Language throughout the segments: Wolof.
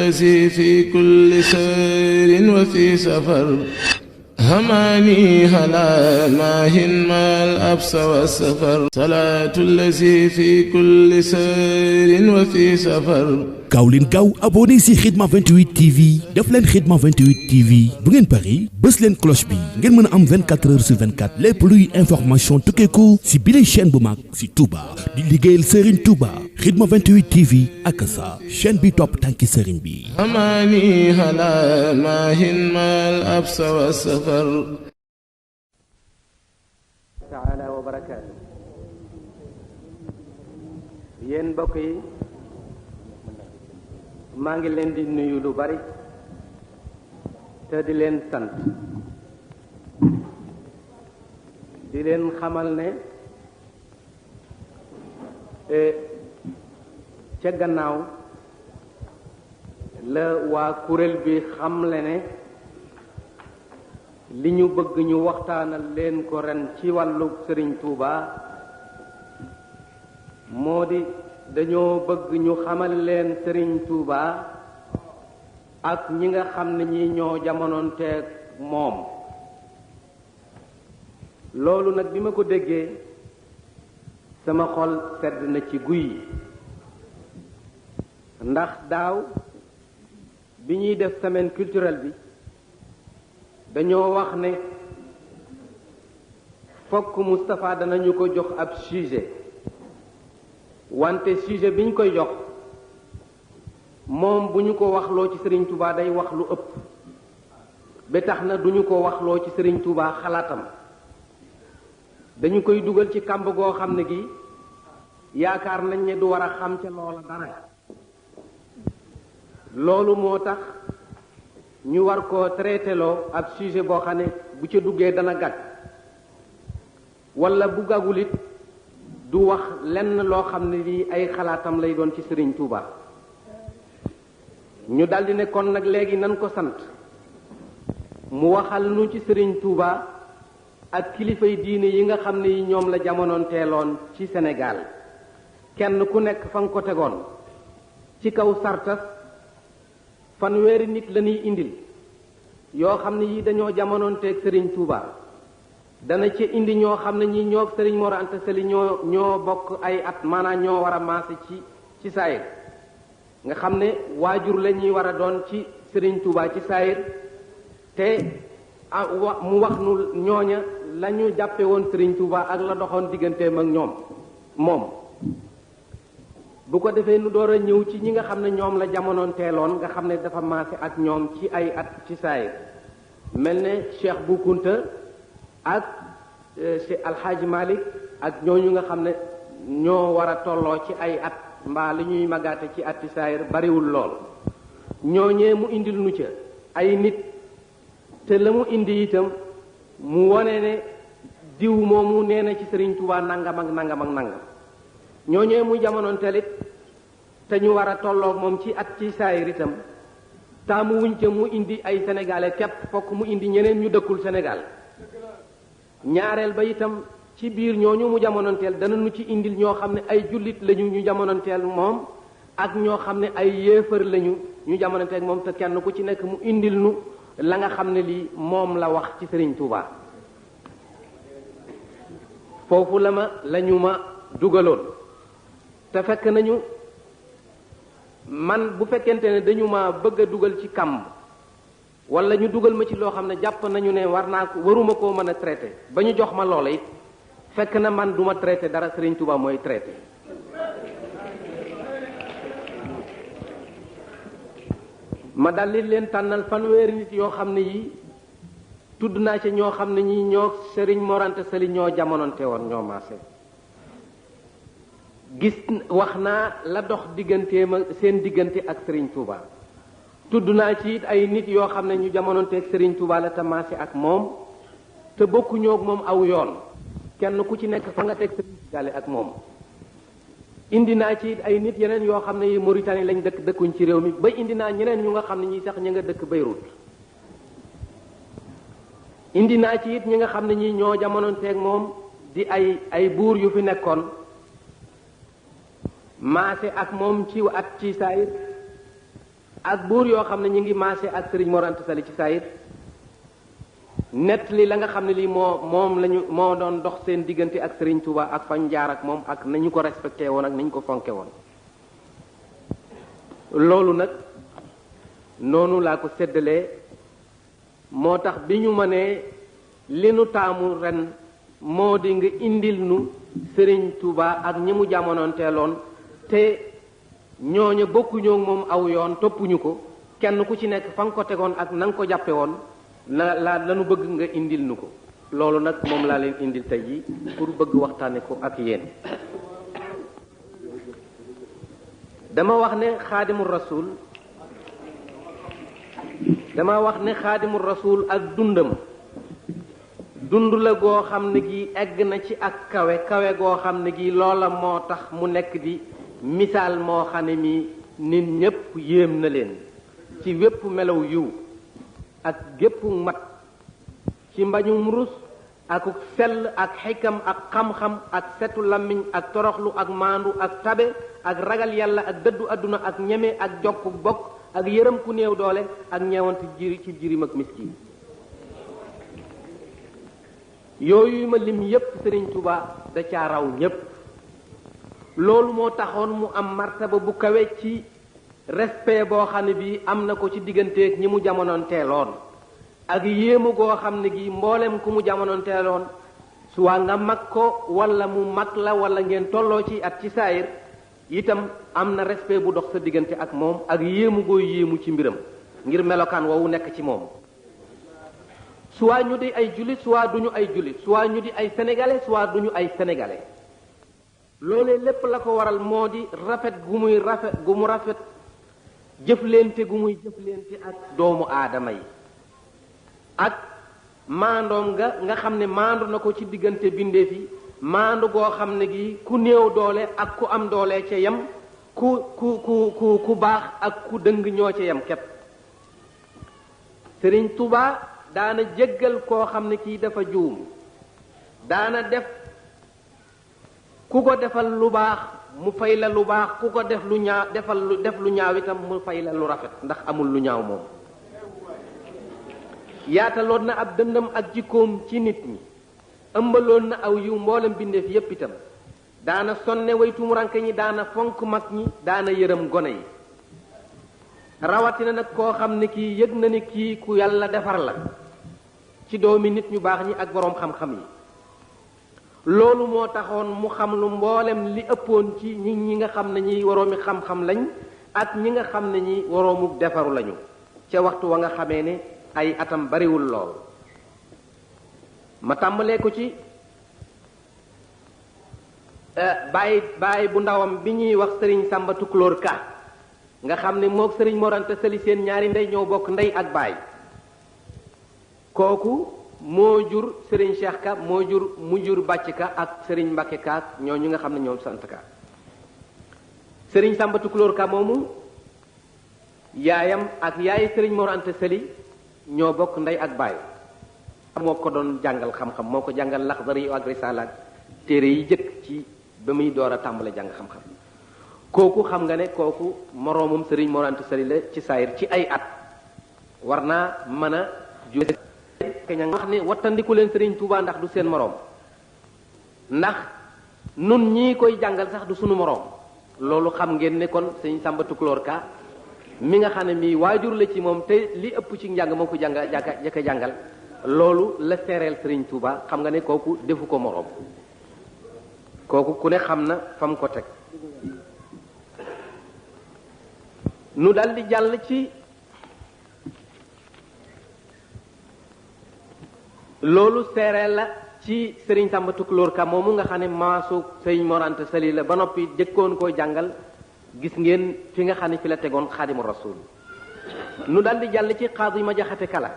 الذي في كل سير وفي سفر هماني هلا ماهن ما الأبس والسفر صلاة الذي في كل سير وفي سفر gaaw leen gaaw abonné si Khidma 28 TV def leen Khidma 28 TV bu ngeen pari bës leen cloche bi ngeen mën a am 24 heures sur 24 lépp luy information tukkeeku si bile chaîne bu mag si Touba di liggéeyal Serigne Touba Khidma 28 TV ak sa chaîne bi topp tànki Serigne bi هماني هلا ماهن ما الأبس والسفر taala wa barakaatu yéen mbokk yi maa ngi leen di nuyu lu bari te di leen sant di leen xamal ne ca gannaaw la waa kuréel bi xamle ne li ñu bëgg ñu waxtaanal leen ko ren ci wàllu Sëriñ Tuuba moo di dañoo bëgg ñu xamal leen Sëriñ Tuuba ak ñi nga xam ne ñi ñoo jamonoonteeg moom loolu nag bi ma ko déggee sama xol sedd na ci guy ndax daaw bi ñuy def semaine culturelle bi dañoo wax ne fokk Moustapha danañu ko jox ab sujet wante sujet bi ñu koy jox moom bu ñu ko waxloo ci Serigne Touba day wax lu ëpp ba tax na duñu ko waxloo ci Serigne Touba xalaatam dañu koy dugal ci kàmb goo xam ne gi yaakaar nañ ne du war a xam ca loola dara loolu moo tax ñu war ko traité loo ab sujet boo xam ne bu ca duggee dana gàgg wala bu gàggul it du wax lenn loo xam ne lii ay xalaatam lay doon ci Serigne Touba ñu daldi ne kon nag léegi nan ko sant mu waxal nu ci Serigne Touba ak kilifay diine yi nga xam ne yi ñoom la jamonoon teeloon ci Sénégal kenn ku nekk fa nga ko tegoon ci kaw sartas fanweeri nit la ñuy indil yoo xam ne yi dañoo jamonoonteeg Serigne Touba dana ci indi ñoo xam ne ñi ñoo Serigne Mor Anta Sali ñoo bokk ay at maanaam ñoo war a maase ci saayir nga xam ne waajur la ñuy war a doon ci Serigne Touba ci saayir te mu wax nu ñooña la ñu jàppe woon Serigne Touba ak la doxoon digganteem ak ñoom moom bu ko defee nu door a ñëw ci ñi nga xam ne ñoom la jamonoon teeloon nga xam ne dafa maase ak ñoom ci ay at ci saayir mel ne Cheikh Bou Kounta ak Cheikh Alxaaji Malik ak ñooñu nga xam ne ñoo war a tolloo ci ay at mbaa li ñuy magaate ci at ci saayir bariwul lool ñooñee mu indil nu ca ay nit te la mu indi itam mu wone ne diw moomu nee na ci Serigne Touba nangam ak nangam ak nangam ñooñee muy jamonoon telit te ñu war a tolloog moom ci at ci saayir itam taamu wuñ ca mu indi ay sénégalais képp fokk mu indi ñeneen ñu dëkkul Sénégal ñaareel ba itam ci biir ñooñu mu jamonoonteel dana nu ci indil ñoo xam ne ay jullit lañu ñu jamonoonteel moom ak ñoo xam ne ay yéefar lañu ñu jamonoonteel moom te kenn ku ci nekk mu indil nu la nga xam ne lii moom la wax ci Serigne Touba foofu la ñu ma dugaloon te fekk nañu man bu fekkente ne dañu ma bëgg a dugal ci kàmb wala ñu dugal ma ci loo xam ne jàpp nañu ne waruma koo mën a traité ba ñu jox ma loola it fekk na man duma traité dara Serigne Touba mooy traité ma daldi leen tànnal fanweeri nit yoo xam ne yi tudd naa ci ñoo xam ne ñi ñoo Serigne Mor Anta Sali ñoo jamononte woon ñoo maase gis wax naa la dox digganteem ak seen diggante ak Serigne Touba tudd naa ci it ay nit yoo xam ne ñu jamononte ak Serigne Touba la te maase ak moom te bokkuñoo ak moom aw yoon kenn ku ci nekk fa nga teg Serigne Touba ak moom indi naa ci it ay nit yeneen yoo xam ne yi Mauritanie lañ dëkkuñ ci réew mi ba indi naa ñeneen ñu nga xam ne ñi sax ña nga dëkk Beyrouth indi naa ci it ñi nga xam ne ñi ñoo jamononteeg moom di ay buur yu fi nekkoon maase ak moom ci at ci saayir ak buur yoo xam ne ñu ngi maase ak Serigne Mor Anta Sali ci saayir nett li la nga xam ne lii moo doon dox seen diggante ak Serigne Touba ak fañ jaar ak moom ak nañu ko respecté woon ak nañu ko fonke woon. loolu nag noonu laa ko séddalee moo tax bi ñu mënee li nu taamu ren moo di nga indil nu Serigne Touba ak ñi mu jamonoonteeloon te ñooñu bokkuñoo moom aw yoon toppuñu ko kenn ku ci nekk fa nga ko tegoon ak na nga ko jàppe woon lanu bëgg nga indil nu ko loolu nag moom laa leen indil tey ji pour bëgg waxtaane ko ak yéen. dama wax ne xaadimul rasul ak dundam dund la goo xam ne gi egg na ci ak kawe goo xam ne gi loola moo tax mu nekk di misaal moo xam ne mi nit ñépp yéem na leen ci wépp melaw yiw ak gépp mat ci mbañum rus ak sell ak xikam ak xam-xam ak setu làmmiñ ak toroxlu ak maandu ak tabe ak ragal yàlla ak dëddu àdduna ak ñeme ak jokk bokk ak yërëm ku néew doole ak ñeewante ci jirim ak miskin yooyu ma lim yépp Serigne Touba da caa raw ñépp loolu moo taxoon mu am martaba bu kawe ci respect boo xam ne bii am na ko ci digganteeg ñi mu jamonoon teeloon ak yéemu goo xam ne gi mboolem ku mu jamonoon teeloon suwaa nga mag ko wala mu mag la wala ngeen tolloo ci at ci saayir itam am na respect bu dox sa diggante ak moom ak yéemu goo yéemu ci mbiram ngir melokaan woowu nekk ci moom soit ñu di ay jullit soit duñu ay jullit soit ñu di ay sénégalais soit duñu ay sénégalais loolee lépp la ko waral moo di rafet gu mu rafet jëflante gu muy jëflante ak doomu aadama yi ak maandoom nga xam ne maandu na ko ci diggante bindeef yi maandu goo xam ne gi ku néew doole ak ku am doole ca yem ku baax ak ku dëng ñoo ca yem képp Serigne Touba daana jéggal koo xam ne kii dafa juum daana def ku ko defal lu baax mu fay la lu baax ku ko def lu ñaaw def lu ñaaw itam mu fay la lu rafet ndax amul lu ñaaw moom yaataloon na ab dëndam ak jikkoom ci nit ñi ëmbaloon na aw yiw mboolem bindeef yépp itam daana sonne way tumuranke ñi daana fonk mag ñi daana yërëm gone yi rawatina nag koo xam ne kii yëg na ni kii ku yàlla defar la ci doomi nit ñu baax ñi ak boroom xam-xam yi loolu moo taxoon mu xam lu mboolem li ëppoon ci ñi nga xam ne ñi waroomi xam-xam lañ ak ñi nga xam ne ñi waroomu defaru lañu ca waxtu wa nga xamee ne ay atam bariwul lool ma tàmbalee ko ci bàyyi bu ndawam bi ñuy wax Serigne Samba Tukulóor Ka nga xam ne mook Serigne Mor Anta Sali seen ñaari ndey ñoo bokk ndey ak baay kooku moo jur Serigne Cheikh Ka mu jur Bàcc Ka ak Serigne Mbacke Ka ñoo ñu nga xam ne ñoom sant Ka Serigne Samba Tukulóor Ka moomu yaayam ak yaayi Serigne Mor Anta Sali ñoo bokk ndey ak baay moo ko doon jàngal xam-xam moo ko jàngal Laxdari ak Risaala téere yi jëkk ci ba muy door a tàmbale jàng xam-xam kooku xam nga ne kooku moroomum Serigne Mor Anta Sali la ci saayir ci ay at war naa mën a keña wax ne wattandiku leen Serigne Touba ndax du seen moroom ndax nun ñii koy jàngal sax du sunu moroom loolu xam ngeen ne kon Serigne Samba Tukulóor Ka mi nga xam ne mii waajur la ci moom te li ëpp ci njàng moo ko jëkk jàngal loolu la seereel Serigne Touba xam nga ne kooku defu ko moroom kooku ku ne xam na fa mu ko teg nu daldi jàll ci loolu seereel la ci Serigne Samba Tukulóor Ka moomu nga xam ne maasu Serigne Mor Anta Sali la ba noppi jëkkoon koo jàngal gis ngeen fi nga xam ne fi la tegoon Xaadimu Rasuul nu daldi jàll ci Xaadi Ma Jaxate Kala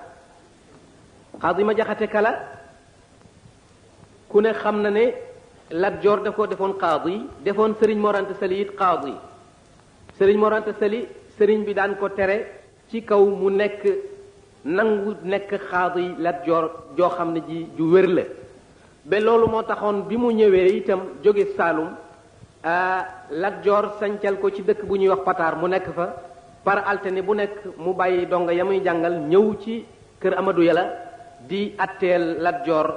Xaadi Ma Jaxate Kala ku ne xam na ne Lat Joor da ko defoon qaadi defoon Serigne Mor Anta Sali it qaadi Serigne Mor Anta Sali Serigne bi daan ko tere ci kaw mu nekk nangu nekk qaadi Lat Joor joo xam ne ji ju wér la ba loolu moo taxoon bi mu ñëwee itam jóge Saalum Lat Joor sancal ko ci dëkk bu ñuy wax Pataar mu nekk fa par altine bu nekk mu bàyyi donga ya muy jàngal ñëw ci kër Amadou Yàlla di atteel Lat Joor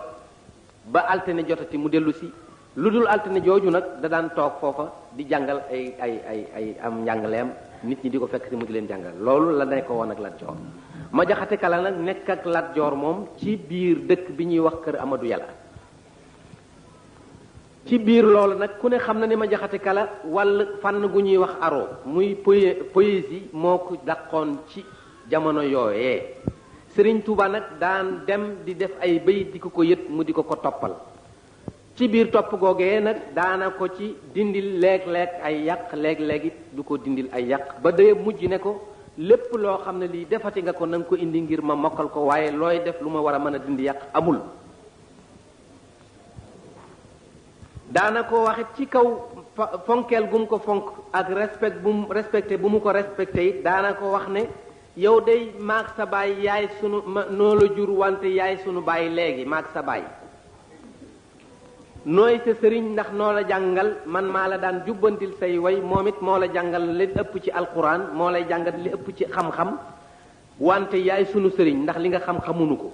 ba altine jotati mu dellu si lu dul altine jooju nag da daan toog foofa di jàngal ay am njàngaleem nit ñi di ko fekk si mu di leen jàngal loolu la nekk woon ak Lat Joor ma jaxate kala nag nekk ak Lat Joor moom ci biir dëkk bi ñuy wax kër Amadou Yàlla ci biir loolu nag ku ne xam na ne ma jaxate kala wàll fànn gu ñuy wax aro muy poésie moo ko dàqoon ci jamono yooyee Sëriñ Tuuba nag daan dem di def ay bayit di ko yët mu di ko toppal ci biir topp googee nag daana ko ci dindil léeg-léeg ay yàq léeg-léeg it du ko dindil ay yàq ba dee mujj ne ko lépp loo xam ne lii defati nga ko na nga ko indi ngir ma mokkal ko waaye looy def lu ma war a mën a dindi yàq amul daana ko waxit ci kaw fonkeel gu mu ko fonk ak respecté bu mu ko respecté it daana ko wax ne yow day maag sa baay yaay sunu noo la jur wante yaay sunu baay léegi maag sa baay nooy sa sëriñ ndax noo la jàngal man maa la daan jubbantil say way moom it moo la jàngal li ëpp ci alquran moo lay jàngal li ëpp ci xam-xam wante yaay sunu sëriñ ndax li nga xam xamunu ko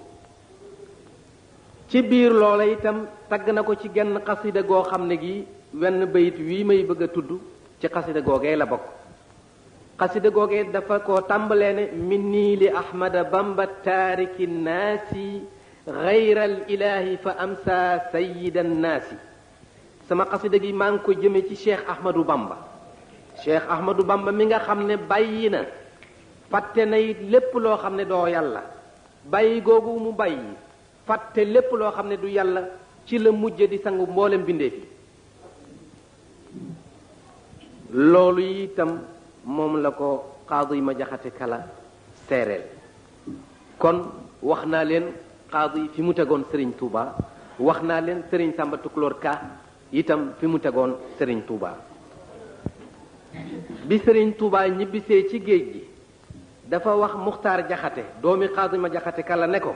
ci biir loola itam tagg na ko ci genn xasida goo xam ne gi wenn bayit wii may bëgg a tudd ci xasida googee la bokk xasida googee dafa ko tàmbalee ne minni li ahmada bamba taariki naasi gayral ilahi fa amsa sayyidan naasi sama xasida gi maa ngi ko jëme ci cheikh ahmadou bamba mi nga xam ne bàyyi na fàtte na it lépp loo xam ne doo yàlla bàyyi googu mu bàyyi fàtte lépp loo xam ne du yàlla ci la mujj di sangu mboolem bindee fi loolu itam moom la ko qaadi ma jaxate kala seereel kon wax naa leen qaadi fi mu tegoon Serigne Touba wax naa leen Serigne Samba Tukulóor Ka itam fi mu tegoon Serigne Touba bi Serigne Touba ñibbisee ci géej gi dafa wax Muxtaar Jaxate doomi qaadi ma jaxate kala ne ko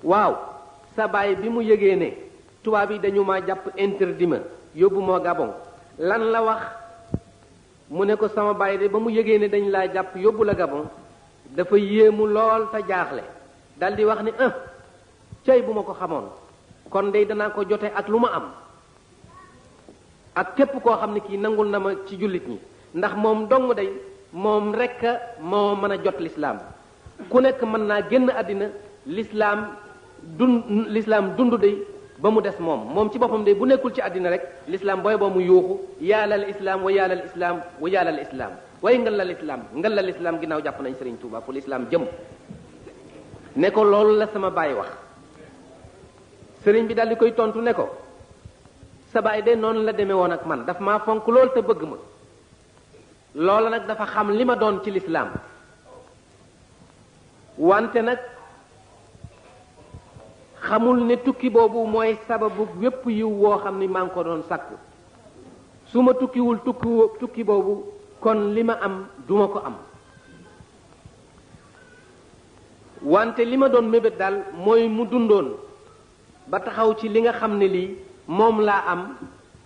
waaw sa baay bi mu yëgee ne tubaab yi dañu ma jàpp interdit ma yóbbu moo Gabon lan la wax mu ne ko sama baay de ba mu yëgee ne dañ laa jàpp yóbbu la Gabon dafa yéemu lool te jaaxle dal di wax ne cey bu ma ko xamoon kon dey danaa ko jote ak lu ma am ak képp koo xam ne kii nangul na ma ci jullit ñi ndax moom dong day moom rekk moo mën a jot lislaam ku nekk mën naa génn àddina lislaam dund day ba mu des moom ci boppam day bu nekkul ci àddina rek lislaam booy boo mu yuuxu yaalal islaam wa yaalal islaam wa yaalal islaam waaye ngal la lislaam ginnaaw jàpp nañ Serigne Touba fu lislaam jëm ne ko loolu la sama baay wax sëriñ bi daal di koy tontu ne ko sa baay de noonu la demee woon ak man daf maa fonk lool te bëgg ma loola nag dafa xam li ma doon ci lislaam wante nag xamul ne tukki boobu mooy sababu wépp yiw woo xam ni maa ngi ko doon sakku su ma tukkiwul tukki boobu kon li ma am duma ko am wante li ma doon mébét daal mooy mu dundoon ba taxaw ci li nga xam ne lii moom laa am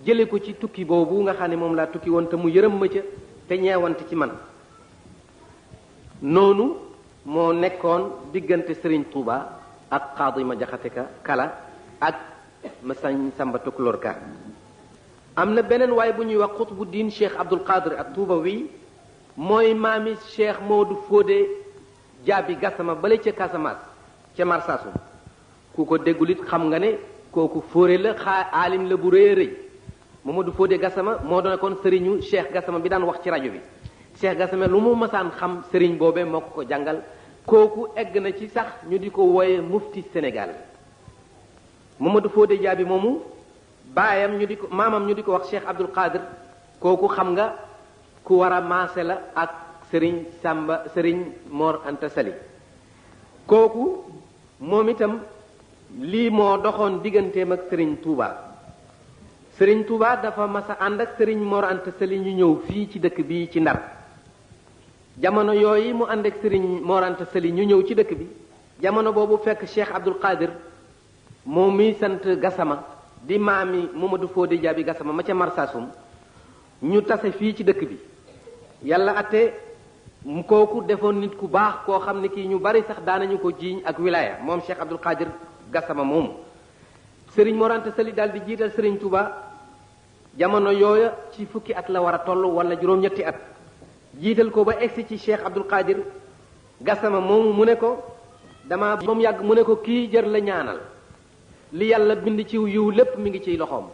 jële ko ci tukki boobu nga xam ne moom laa tukki woon te mu yërëm ma ca te ñeewante ci man noonu moo nekkoon diggante Serigne Touba ak qaadi ma jaxate kala ak ma sañ Samba Tukulóor Ka am na beneen waaye bu ñuy wax Qutbuddin Cheikh Abdul Qadir ak Tuubawi mooy maami Cheikh Modou Fodé Jaabi Gassama bale ca Casamance ca Marsassoum ku ko déggul it xam nga ne kooku fóore la aalim la bu rëy a rëy Mamadou Fodé Gassama moo doon kon sëriñu Cheikh Gassama bi daan wax ci rajo bi Cheikh Gassama lu mu masaan xam sëriñ boobee moo ko jàngal kooku egg na ci sax ñu di ko wooye mufti Sénégal Mamadou Fodé Jaabi moomu baayam maamam ñu di ko wax Cheikh Abdul Qadir kooku xam nga ku war a maase la ak sëriñ Mor Anta Sali kooku moom itam lii moo doxoon digganteem ak sëriñ Touba dafa mas a ànd ak sëriñ Mor Anta Sali ñu ñëw fii ci dëkk bi ci Ndar jamono yooyu mu ànd ak sëriñ Mor Anta Sali ñu ñëw ci dëkk bi jamono boobu fekk Cheikh Abdul Qadir moom mi sant Gassama di maami Mamadou Fodé Jaabi Gassama ma ca Marsassoum ñu tase fii ci dëkk bi yàlla atte kooku defoon nit ku baax koo xam ne kii ñu bari sax daanañu ko jiiñ ak wilaya moom Cheikh Abdul Qadir Gassama moomu. Serigne Mor Anta Sali daal di jiital Serigne Touba jamono yooya ci fukki at la war a toll wala juróom-ñetti at jiital ko ba egsi ci Cheikh Abdul Qadir Gassama moomu mu ne ko dama moom yàgg mu ne ko kii jër la ñaanal li yàlla bind ci yiw lépp mi ngi ciy loxoom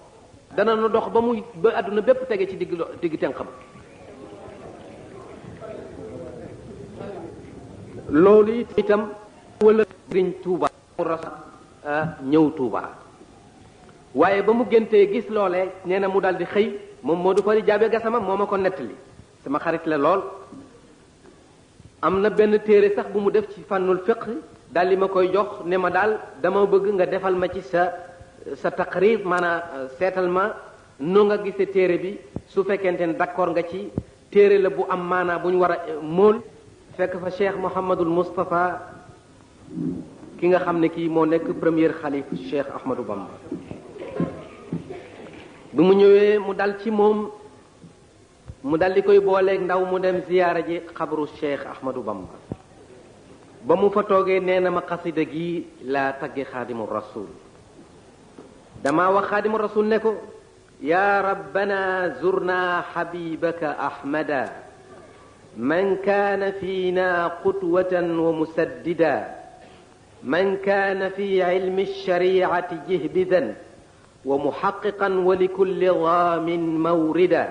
dana nu dox ba àdduna bépp tege ci digg tenqam. loolu itam wala Serigne Touba ñëw Touba waaye ba mu géntee gis loolee nee na mu daal di xëy moom Modou Fari Jaabe Gassama moo ma ko nettali sama xarit la lool. am na benn téere sax bu mu def ci fànnul fiqh daal di ma koy jox ne ma daal dama bëgg nga defal ma ci sa taqrib maanaam seetal ma nu nga gisee téere bi su fekkente ne d'accord nga ci téere la bu am maanaa bu ñu war a móol. fekk fa Cheikh Mouhamadul Moustapha ki nga xam ne kii moo nekk premier xalif Cheikh Ahmadou Bamba bi mu ñëwee mu dal ci moom mu dal di koy booleeg ndaw mu dem ziyaara ji xabru Cheikh Ahmadou Bamba ba mu fa toogee nee na ma xasida gi laa tagge xaadimu rasul dama wax xaadimu rasul ne ko yaa rabbana zurna xabibaka ahmada من كان فينا قدوة ومسددا من كان في علم الشريعة جهبذا ومحققا ولكل ضام موردا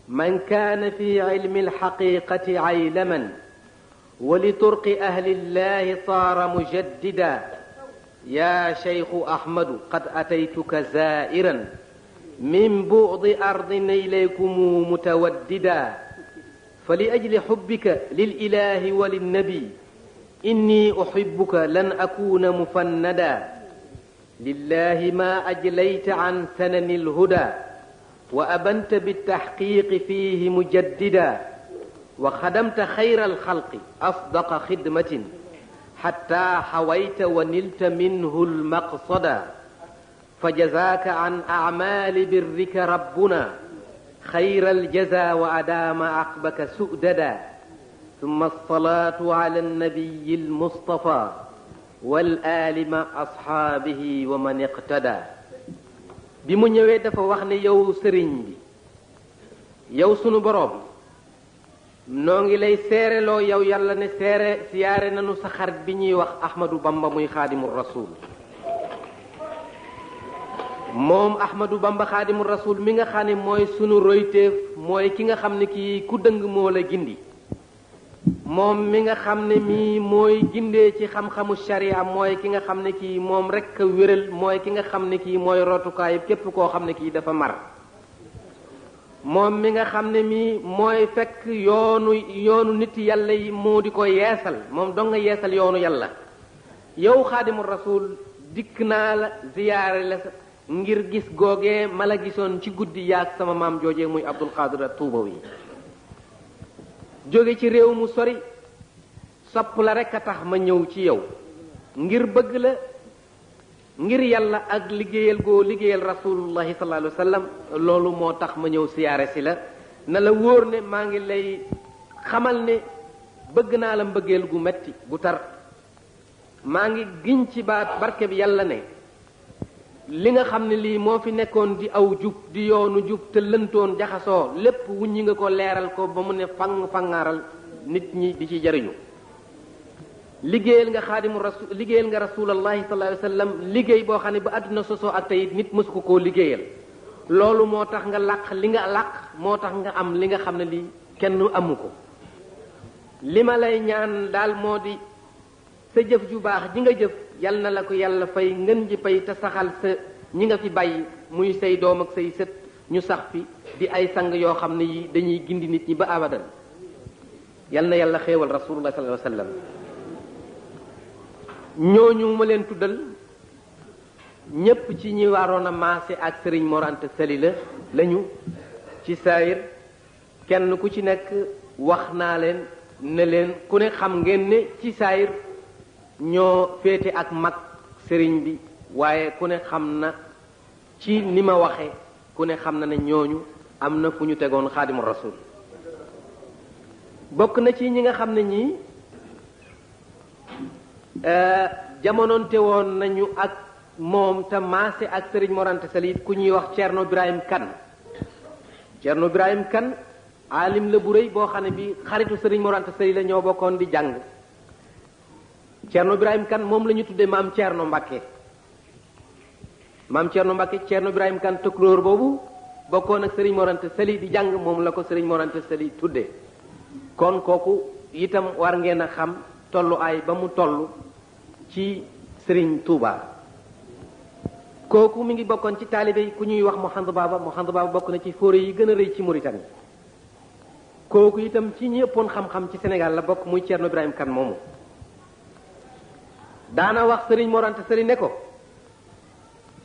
من كان في علم الحقيقة عيلما ولطرق أهل الله صار مجددا يا شيخ أحمد قد أتيتك زائرا من بعض أرض إليكم متوددا فلأجل حبك للإله وللنبي إني أحبك لن أكون مفندا لله ما أجليت عن سنن الهدى وأبنت بالتحقيق فيه مجددا وخدمت خير الخلق أصدق خدمة حتى حويت ونلت منه المقصدا فجزاك عن أعمال برك ربنا خير الجزاء وأدام عقبك سؤددا ثم الصلاة على النبي المصطفى والآل مع أصحابه ومن اقتدى بمن يويد فوخني يو سرين بي يو سنو بروم نونغي لي سيري لو يو يالا ني سيري سياري نانو سخر بني وخ أحمد بامبا موي خادم الرسول moom Ahmadou Bamba Xaadimu Rasul mi nga xam ne mooy sunu royteef mooy ki nga xam ne kii ku dëng moo la gindi moom mi nga xam ne mii mooy gindee ci xam-xamu sharia mooy ki nga xam ne kii moom rek a wéral mooy ki nga xam ne kii mooy rotukaayu képp koo xam ne kii dafa mar moom mi nga xam ne mii mooy fekk yoonu nit yàlla yi moo di ko yeesal moom dong nga yeesal yoonu yàlla yow Xaadimu Rasul dikk naa la ziyaare la ngir gis googee ma la gisoon ci guddi yaag sama maam joojee muy Abdul Qadir Tuubawi jóge ci réew mu sori sopp la rekk a tax ma ñëw ci yow ngir bëgg la ngir yàlla ak liggéeyal goo liggéeyal rasulullahi sallallahu alayhi wa sallam loolu moo tax ma ñëw siyaare si la na la wóor ne maa ngi lay xamal ne bëgg naa la mbëggeel gu metti gu tar maa ngi giñ ci barke bi yàlla ne li nga xam ne lii moo fi nekkoon di aw jub di yoonu jub te lëntoon jaxasoo lépp wuññi nga ko leeral ko ba mu ne fangaaral nit ñi di ci jariñu liggéeyal nga xaadimu rasul liggéeyal nga rasulallahi sallallahu alayhi wa sallam liggéey boo xam ne ba àdduna sosoo ak tey nit mësu ko koo liggéeyal loolu moo tax nga làq li nga làq moo tax nga am li nga xam ne lii kenn amu ko li ma lay ñaan daal moo di sa jëf ju baax ji nga jëf yal na la ko yàlla fay ngën ji pay te saxal sa ñi nga fi bàyyi muy say doom ak say sët ñu sax fi di ay sang yoo xam ne yi dañuy gindi nit ñi ba abadan yal na yàlla xéewal rasulullah sallallahu alayhi wasallam ñooñu ma leen tuddal ñépp ci ñi waroon a maase ak sëriñ Mor Anta Sali la lañu ci saayir kenn ku ci nekk wax naa leen ne leen ku ne xam ngeen ne ci saayir ñoo féete ak mag sëriñ bi waaye ku ne xam na ci ni ma waxe ku ne xam na ne ñooñu am na fu ñu tegoon xaadimu rasul bokk na ci ñi nga xam ne ñii jamonoonte woon nañu ak moom te maase ak sëriñ Mor Anta Sali ku ñuy wax Ceerno Birahim Kan. Ceerno Birahim Kan aalim la bu rëy boo xam ne bi xaritu sëriñ Mor Anta Sali la ñoo bokkoon di jàng. Ceerno Birahim Kan moom la ñu tuddee maam Ceerno Mbakke. maam Ceerno Mbakke Ceerno Birahim Kan tukulóor boobu bokkoon ak sëriñ Mor Anta Sali di jàng moom la ko sëriñ Mor Anta Sali tuddee. kon kooku itam war ngeen a xam tolluwaay ba mu toll ci sëriñ Touba. kooku mi ngi bokkoon ci taalibe yi ku ñuy wax Mouhamadou Baba bokk na ci fóore yi gën a rëy ci Mauritanie. kooku itam ci ñi ëppoon xam-xam ci Sénégal la bokk muy Ceerno Birahim Kan moomu. daana wax sëriñ Mor Anta Sali ne ko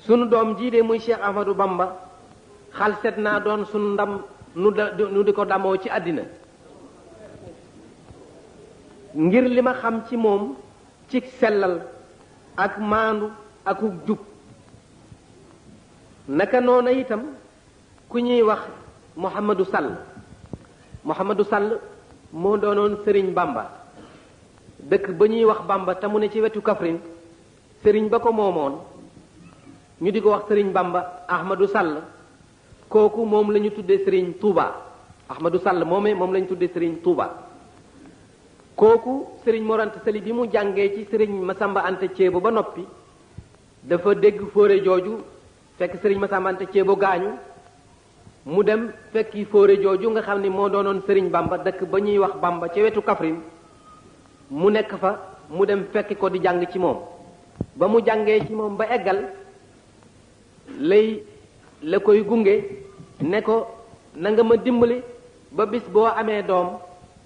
sunu doom jii de muy Cheikh Ahmadou Bamba xalset naa doon sunu ndam nu di ko damoo ci àddina ngir li ma xam ci moom ci sellal ak maandu ak jub. naka noona itam ku ñuy wax Mouhamadou Sall moo doonoon sëriñ Bamba dëkk ba ñuy wax Bamba te mu ne ci wetu Kaffrine sëriñ ba ko moomoon ñu di ko wax sëriñ Bamba Ahmadou Sall kooku moom la ñu tuddee sëriñ Touba. Ahmadou Sall moomee moom la ñu tuddee sëriñ Touba. kooku sëriñ Mor Anta Sali bi mu jàngee ci sëriñ Masamba Anta Ceebo ba noppi dafa dégg fóore jooju fekk sëriñ Masamba Anta Ceebo gaañu mu dem fekki fóore jooju nga xam ne moo doonoon sëriñ Bamba dëkk ba ñuy wax Bamba ca wetu Kaffrine mu nekk fa mu dem fekki ko di jàng ci moom. ba mu jàngee ci moom ba eggal la koy gunge ne ko na nga ma dimbali ba bis boo amee doom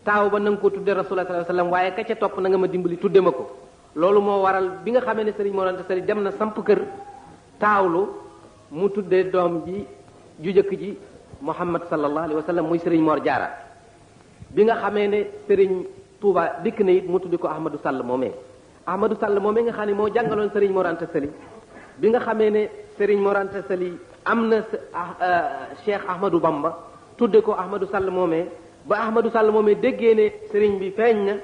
taaw ba na nga ko tudde Rasulullah sallallahu alayhi wasallam waaye ka ca topp na nga ma dimbali tudde ma ko. loolu moo waral bi nga xamee ne sëriñ Mor Anta Sali dem na samp kër taawlu mu tuddee doom ji ju jëkk ji Muhammad sallallahu alayhi wasallam muy sëriñ Mor Jaara. bi nga xamee ne sëriñ Touba dikk na it mu tuddi ko Ahmadou Sall moomee. Ahmadou Sall moomee nga xam ne moo jàngaloon sëriñ Mor Anta Sali bi nga xamee ne sëriñ Mor Anta Sali am na Cheikh Ahmadou Bamba tudde ko Ahmadou Sall moomee ba Ahmadou Sall moomee déggee ne sëriñ bi feeñ na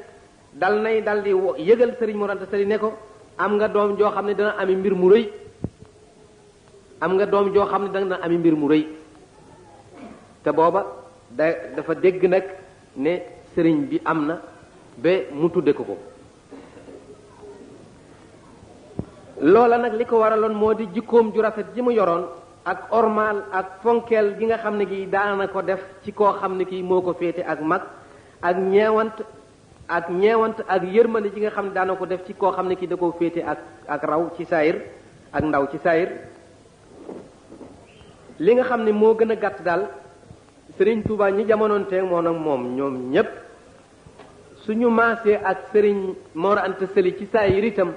dal di yëgal sëriñ Mor Anta Sali ne ko am nga doom joo xam ne dana ami mbir mu rëy te booba dafa dégg nag ne sëriñ bi am na ba mu tudde ko loola nag li ko waraloon moo di jikkoom ju rafet ji mu yoroon ak ormal ak fonkeel gi nga xam ne gi daana ko def ci koo xam ne kii moo ko féete ak mag ak ñeewant ak yërmande ji nga xam ne daana ko def ci koo xam ne kii da koo féete ak raw ci saayir ak ndaw ci saayir. li nga xam ne moo gën a gàtt daal Sëriñ Touba ñi jamonoon teeg moom ñoom ñépp suñu maasee ak Sëriñ Mor Anta Sali ci saayir itam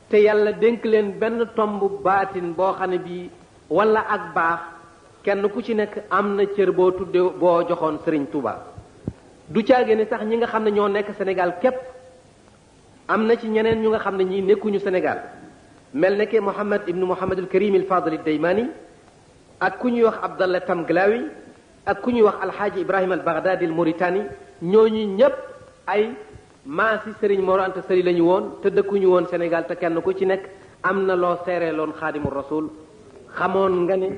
te yàlla dénk leen benn tomb baatin boo xam ne bii wala ak baax kenn ku ci nekk am na cër boo tudde boo joxoon Sëriñ Touba. du caage ne sax ñi nga xam ne ñoo nekk Sénégal képp am na ci ñeneen ñu nga xam ne ñi nekkuñu Sénégal mel ne ke Mohammed ibnu Mohammed al Karim al Fadil al Daymani ak ku ñuy wax Abdallah Tamglawi ak ku ñuy wax Alxaaji Ibrahima al Baghdadi al Mauritani ñooñu ñépp ay maasi Sëriñ Mor Anta Sali lañu woon te dëkkuñu woon Sénégal te kenn ku ci nekk am na loo seereeloon Xaadimu Rasul. xamoon nga ne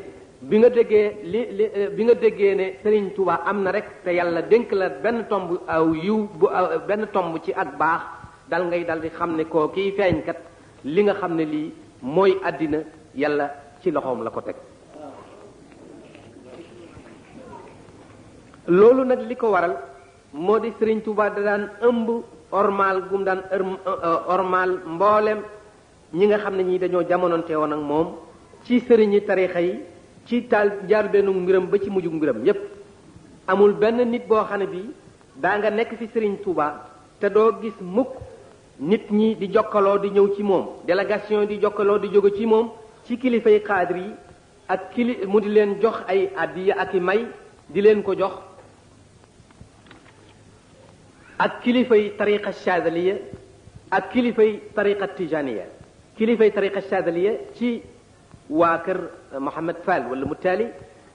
bi nga déggee ne Sëriñ Touba am na rek te yàlla dénk la benn tomb aw yiw benn tomb ci ak baax dal di xam ne koo kiy feeñkat li nga xam ne lii mooy àddina yàlla ci loxoom la ko teg. loolu nag li ko waral moo di Sëriñ Touba da daan ëmb ormal gum daan ormal mboolem ñi nga xam ne ñii dañoo jamononte woon ak moom ci sëriñi tarixa yi ci taal jaar benn mbiram ba ci mujjug mbiram yépp amul benn nit boo xam ne bii daa nga nekk fi Sëriñ Touba te doo gis mukk nit ñi di jokkaloo di ñëw ci moom délégation di jokkaloo di jóge ci moom ci kilifay xaadir yi ak mu di leen jox ay addiya ak i may di leen ko jox ak kilifay tariqa Chadaliya ak kilifay tariqa Tijaniya. kilifay tariqa Chadaliya ci waa kër Mohamed Fall wala Mutali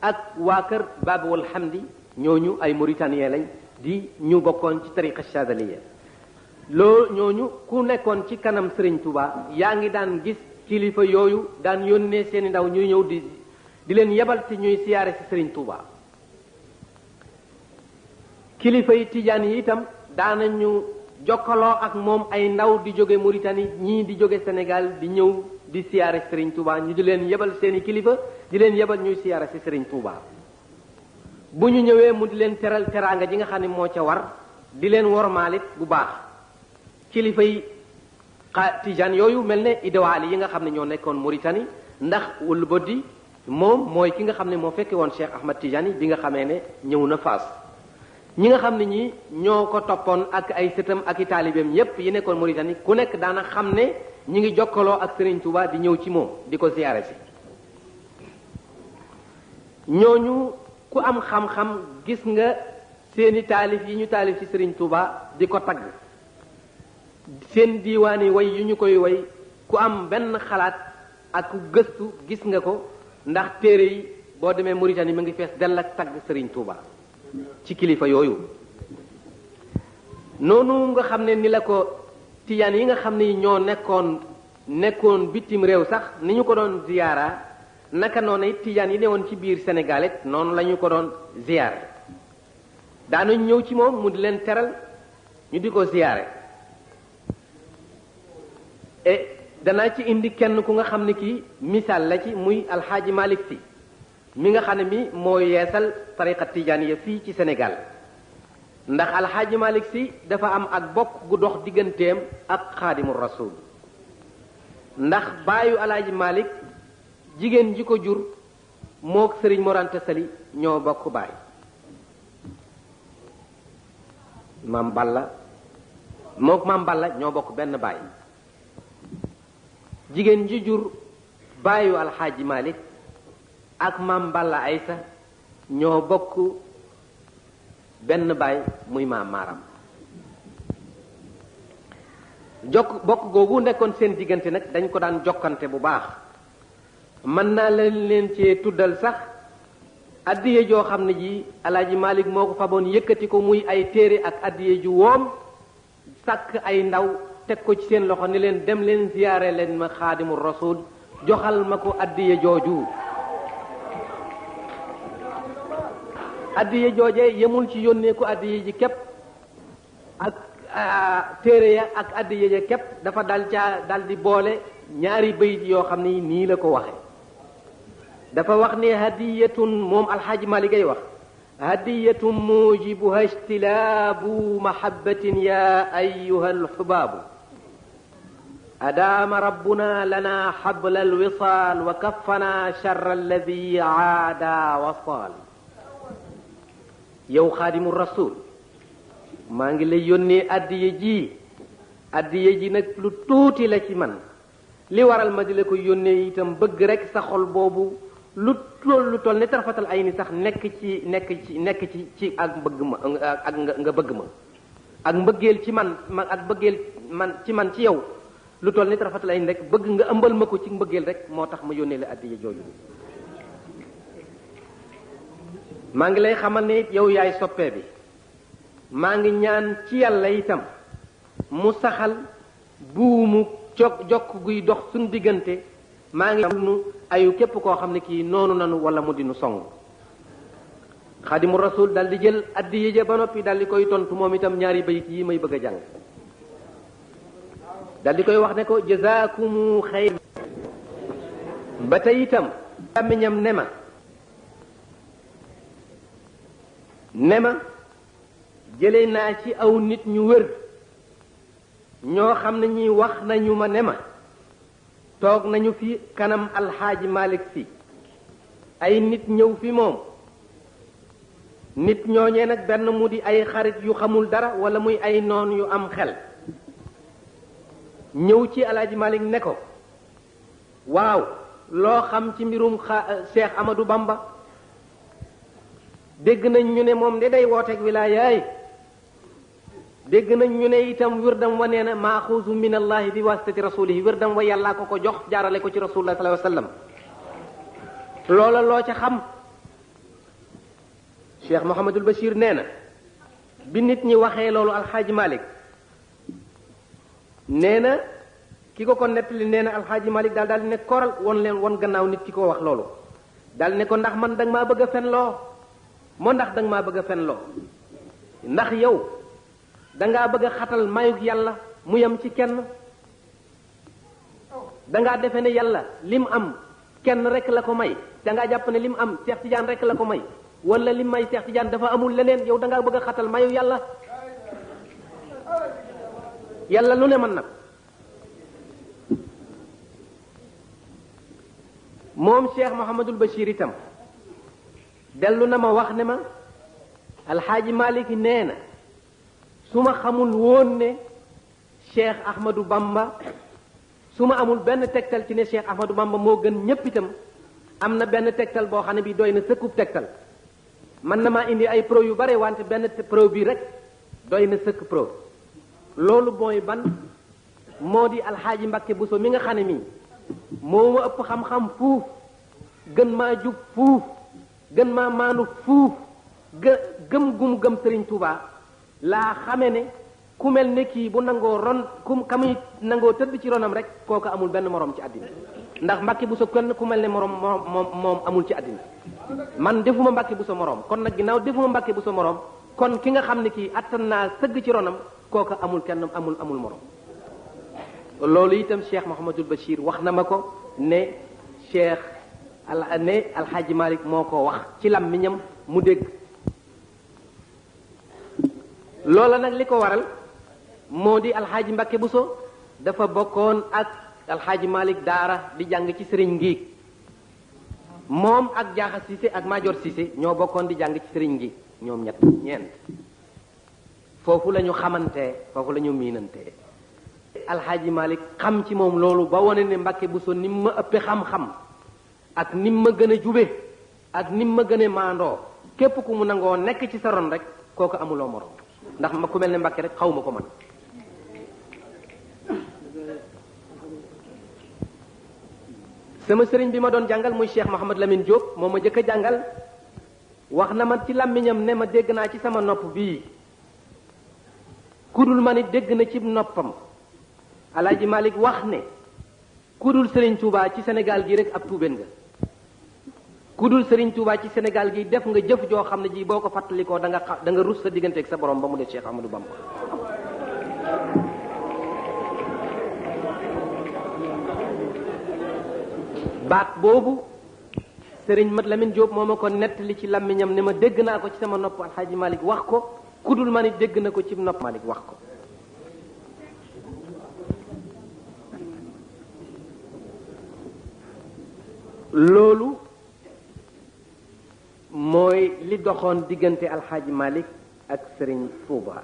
ak waa kër Baba wal Hamdi ñooñu ay Mauritanien lañ di ñu bokkoon ci tariqa Chadaliya loo ñooñu ku nekkoon ci kanam Serigne Touba yaa ngi daan gis kilifa yooyu daan yónnee seeni ndaw ñuy ñëw di leen yebal ci ñuy siyaare ci Serigne Touba kilifa yi tijaan yi itam daanañu jokkaloo ak moom ay ndaw di jóge Mauritanie ñii di jóge Sénégal di ñëw di siyaare ci Serigne Touba ñu di leen yebal seeni kilifa di leen yebal ñuy siyaare ci Serigne Touba bu ñu ñëwee mu di leen teral teraanga ji nga xam ne moo ca war di leen wormaalit bu baax kilifa yi tijaan yooyu mel ne idéal yi nga xam ne ñoo nekkoon Mauritanie ndax wul boddi moom mooy ki nga xam ne moo fekke woon Cheikh Ahmad Tidiane bi nga xamee ne ñëw na Faas ñi nga xam ne ñi ñoo ko toppoon ak ay sëtam ak i taalibeem yépp yi nekkoon Mauritanie ku nekk daana xam ne ñi ngi jokkaloo ak Serigne Touba di ñëw ci moom di ko ziyaare si ñooñu ku am xam-xam gis nga seeni taalif yi ñu taalif ci Serigne Touba di ko tagg seen diiwaani way yu ñu koy way ku am benn xalaat ak gëstu gis nga ko ndax téere yi boo demee Mauritanie mu ngi fees dell ak tagg Serigne Touba ci kilifa yooyu noonu nga xam ne ni la ko tijaan yi nga xam ne ñoo nekkoon bitim réew sax ni ñu ko doon ziyaara naka noonu it tijaan yi newoon ci biir Sénégal it noonu la ñu ko doon ziyaare daanañ ñëw ci moom mu di leen teral ñu di ko ziyaare danaa ci indi kenn ku nga xam ne kii misaal la ci muy alxaaji Malick Sy mi nga xam ne mi moo yeesal tariqa tijaaniya fii ci Sénégal ndax alxaaji Malick Sy dafa am ak bokk gu dox digganteem ak xaadimu rasul ndax baayu alxaaji Malick jigéen ji ko jur mook Sëriñ Mor Anta Sali ñoo bokk baay maam Balla mook maam Balla ñoo bokk benn baay jigéen ji jur baayu alxaaji Malick ak maam Balla Aysa ñoo bokk benn baay muy maam Maaram bokk googu nekkoon seen diggante nag dañ ko daan jokkante bu baax mën naa leen ci tuddal sax addiye joo xam ne ji alaaji Malick moo ko faboon yëkkati ko muy ay téere ak addiye ju woom sàkk ay ndaw teg ko ci seen loxo ni leen dem leen ziyaare leen ma xaadimu rasul joxal ma ko addiye jooju addiye jooje yemul ci yónnee ko addiye ji képp ak téere ya ak addiye ja képp dafa dal di boole ñaari bayit yoo xam ne nii la ko waxe dafa wax ne hadiyatun moom alxaaji Malik ay wax hadiyatun mujibuha ijtilaabu mahabbatin ya ayuha alxubaabu adaama rabbuna lana xabla alwisaal wa kaffana charra alladi aada wasaal yow xaadimu rasul maa ngi lay yónnee addiye ji nag lu tuuti la ci man li waral ma di la ko yónnee itam bëgg rek sa xol boobu lu toll ne tarafatal ay ni sax nekk ci ak bëgg ma ak nga bëgg ma ak mbëggeel ci man ak bëggeel man ci yow lu toll ne tarafatal ay ni rek bëgg nga ëmbal ma ko ci mbëggeel rek moo tax ma yónnee la addiye jooju maa ngi lay xamal ne yow yaay soppee bi maa ngi ñaan ci yàlla itam mu saxal buumu jokk guy dox suñu diggante maa ngi nu ayu képp koo xam ne kii noonu nanu wala mu dinu song xaadimu rasul dal di jël addiye ja ba noppi dal di koy tontu moom itam ñaari bayit yi may bëgg a jàng dal di koy wax ne ko jazaakumu xayr ba tey itam làmmiñam ne ma jële naa ci aw nit ñu wër ñoo xam ne ñi wax nañu ma ne ma toog nañu fi kanam alxaaji Malick Sy ay nit ñëw fi moom nit ñooñee nag benn mu di ay xarit yu xamul dara wala muy ay noon yu am xel ñëw ci alxaaji Malick ne ko waaw loo xam ci mbirum Cheikh Amadou Bamba dégg nañ ñu ne moom de day wooteeg wilaayaay dégg nañ ñu ne itam wirdam wa nee na maaxuusu min allahi bi wasitati rasulihi wirdam wa yàllaa ko jox jaarale ko ci rasulullah sallallahu alayhi wasallam loola loo ca xam Cheikh Mouhamadul Bachir nee na bi nit ñi waxee loolu alxaaji Malick nee na ki ko nettali nee na alxaaji Malick daal di ne koral won gannaaw nit ki ko wax loolu daal ne ko ndax man danga maa bëgg a fenloo ndax danga maa bëgg a fenloo ndax yow dangaa bëgg a xatal mayug yàlla mu yem ci kenn dangaa defe ne yàlla lim am kenn rek la ko may dangaa jàpp ne lim am Cheikh Tidiane rek la ko may wala lim may Cheikh Tidiane dafa amul leneen yow dangaa bëgg a xatal mayu yàlla yàlla lu ne mën nag moom Cheikh Mouhamadul Bachir itam dellu na ma wax ne ma alxaaji Malick nee na su ma xamul woon ne Cheikh Ahmadou Bamba su ma amul benn tegtal ci ne Cheikh Ahmadou Bamba moo gën ñépp itam am na benn tegtal boo xam ne bi doy na sëkkub tegtal man na maa indi ay pro yu bare wante benn pro bi rek doy na sëkk pro loolu mooy ban moo di alxaaji Mbakke Buso mi nga xam ne mii moo ma ëpp xam-xam fuuf gën maa jub fuuf gën maa maanu fuuf gëm gum gëm Sëriñ Tuubaa laa xame ne ku mel ne kii bu nangoo ron kamuy nangoo tëdd ci ronam rek kooku amul benn morom ci àddina ndax Mbakke Buso kenn ku mel ne morom moom amul ci àddina man defuma Mbakke Buso morom kon nag ginnaaw defuma Mbakke Buso morom kon ki nga xam ne kii attan naa sëgg ci ronam kooku amul kenn amul morom loolu itam Cheikh Mouhamadul Bachir wax na ma ko ne alxaaji Malick moo ko wax ci làmmiñam mu dégg loola nag li ko waral moo di alxaaji Mbakke Buso dafa bokkoon ak alxaaji Malick daara di jàng ci sëriñ Ngiig moom ak Jaaxa Siise ak Maajoor Siise ñoo bokkoon di jàng ci sëriñ Ngiig ñoom ñeent foofu la ñu xamante foofu la ñu miinante alxaaji Malick xam ci moom loolu ba wane ne Mbakke Buso ni ma ëppe xam-xam ak ni ma gën a jube ak ni ma gën a maandoo képp ku mu nangoo nekk ci sa ron rek kooku amuloo morom ndax ma ku mel ne Mbakke rek xaw ma ko man sama sëriñ bi ma doon jàngal muy Cheikh Mouhamad Lamine Diop moo ma jëkk a jàngal wax na ma ci làmmiñam ne ma dégg naa ci sama nopp bii kudul ma ni dégg na ci noppam alaaji Malick wax ne kudul Sëriñ Tuubaa ci Sénégal gi rek ab tuubeen nga kudul Sëriñ Tuubaa ci Sénégal gi def nga jëf joo xam ne ji boo ko fàttalikoo da nga rus sa diggante ak sa borom ba mu def Cheikh Ahmadou Bamba baat boobu Sëriñ Mat Lamine Diop moo ma ko nettali ci làmmiñam ne ma dégg naa ko ci sama nopp alxaaji Malick wax ko kudul ma ni dégg na ko ci nopp Malick wax ko loolu mooy li doxoon diggante alxaaji Malick ak Sëriñ Tuubaa